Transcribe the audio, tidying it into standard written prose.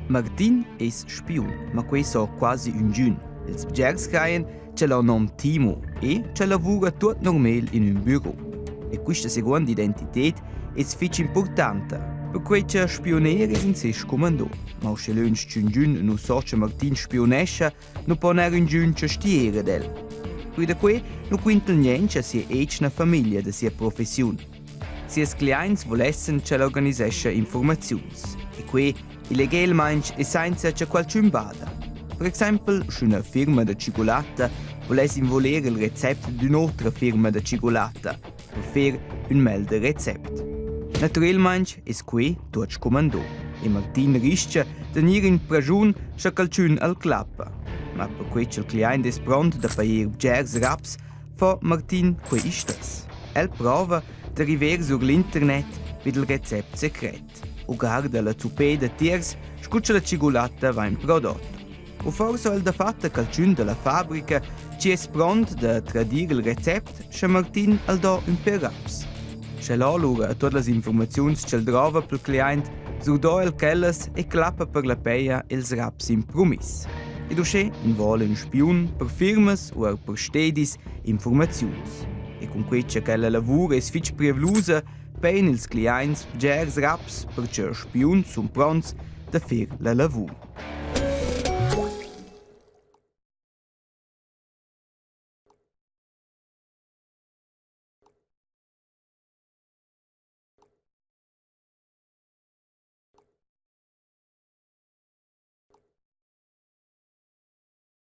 Martin es spiun, ma quei so quasi üngün. Ils bgers crajan ch'el ha nom Timo e ch'el lavura tuot normal in ün büro. E quista seguonda identited es fich importanta, perquai cha spiuner es in seis scumandò. Ma usche lönch ch'üngün nu so cha Martin spiunescha, nu po neir üngün chastier ad el. Poi da quei nu quinta niente a sia etna famiglia da sia professiun. Sias cliaints volessen ch'el organisescha informaziuns. E quei illegelmaing e sainza cha qualchün bada. Per exaimpel, sch'üna firma da tschigulatta voless involer il recept d'ün'otra firma da tschigulatta per fer ün meglder recept. Natürelmaing es quei tuot scumandò e Martin ris-cha da gnir in praschun scha qualchün al clappa. Ma perquei cha'l cliaint es pront da pajer bgers raps, fa Martin quei istess. El prova da river sur l'internet vid il recept secret. U guarda la zuppeda tiers scu cha la tschigulatta vain prodotta. U forsa el dafatta qualchün da la fabrica chi es pront da tradir il recept scha Martin al do ün per raps. Sch'el ho lura tuot las informaziuns ch'el drova pel cliaint, surdò el quellas e clappa per la peja ils raps impromiss. Ed uschè invola ün spiun per firmas u eir per stedis informaziuns. E cun quei cha quella lavur es fich prievlusa, pain ils cliaints bgers raps per cha spiuns sun pronts da fer la lavur.